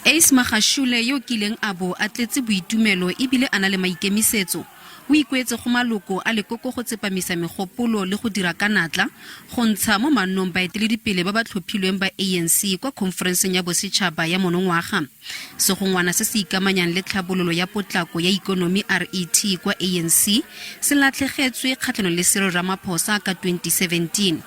Ace Magashule yo o kileng a bo a tletse boitumelo ebile a na le maikemisetso, o ikuetse go maloko a lekoko go tsepamisa megopolo le go dira ka natla go ntsha mo mannong baeteledipele ba ba tlhophilweng ba ANC kwa khonferenseng ya bosetšhaba ya monongwaga. Segongwana se se ikamanyang le tlhabololo ya potlako ya ikonomi RET kwa ANC se latlhegetswe kgatlhanong le Cyril Ramaphosa ka 2017.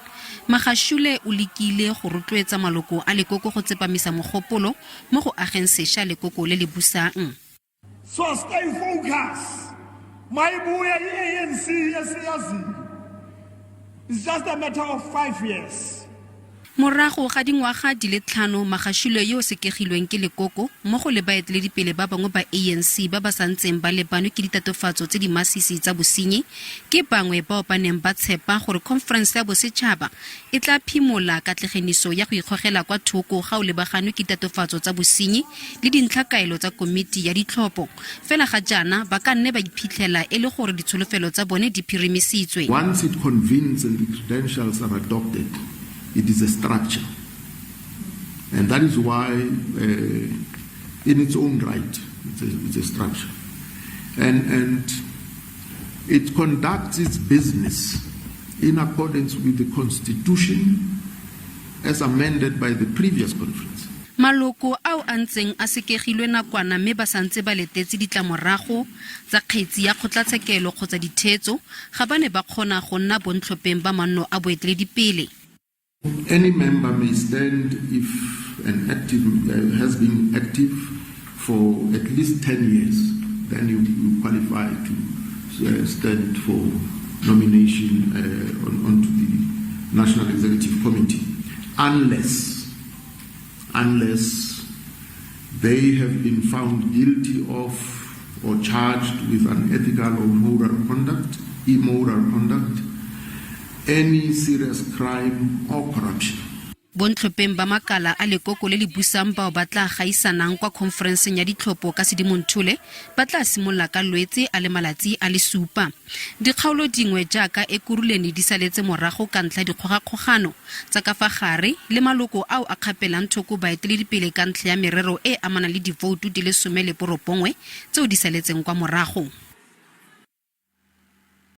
Magashule o lekile go rotloetsa maloko a lekoko go tsepamisa mogopolo mo go ageng sesha lekoko le le busang. So stay focus. Mayibuye i-ANC esiyaziyo. It's just a matter of 5 years. Morago ga dingwaga di le tlhano, Magashule yo o sekegilweng ke lekoko, mmogo le baeteledipele ba bangwe ba ANC ba ba sa ntseng ba lebanwe ke ditatofatso tse di masisi tsa bosenyi, ke bangwe bao ba neng ba tshepa gore khonferense ya bosetšhaba e tla phimola katlegeniso ya go ikgogela kwa thoko ga o lebaganwe ke ditatofatso tsa bosenyi le dintlhakaelo tsa komiti ya ditlhopho. Fela ga jaana ba ka nne ba iphitlhela e le gore ditsholofelo tsa bone di phirimisitswe. Once it convenes and the credentials are adopted, it is a structure. And that is why, in its own right, it's a structure. And it conducts its business in accordance with the Constitution as amended by the previous conference. Maloko ao a ntseng a sekegilwe nakwana mme ba santse ba letetse ditlamorago tsa kgetsi ya kgotlatshekelo kgotsa ditheetso ga ba ne ba kgona go nna bontlhopheng ba manno a boeteledipele. Any member may stand if an active, has been active for at least 10 years, then you qualify to stand for nomination onto the National Executive Committee, unless they have been found guilty of or charged with unethical or moral conduct, immoral conduct, any serious crime or corruption. Bontlhopheng ba makala a lekoko le le busang bao ba tla gaisanang kwa khonferenseng ya ditlhopho ka Sedimonthole ba tla simolola ka Lwetse a le malatsi a le supa. Dikgaolo dingwe jaaka Ekurhuleni di saletse morago ka ntlha dikgogakgogano tsa ka fa gare le maloko ao a kgapelang thoko baeteledipele ka ntlha ya merero e e amanang le divoutu di le 19 tseo di saletseng kwa morago.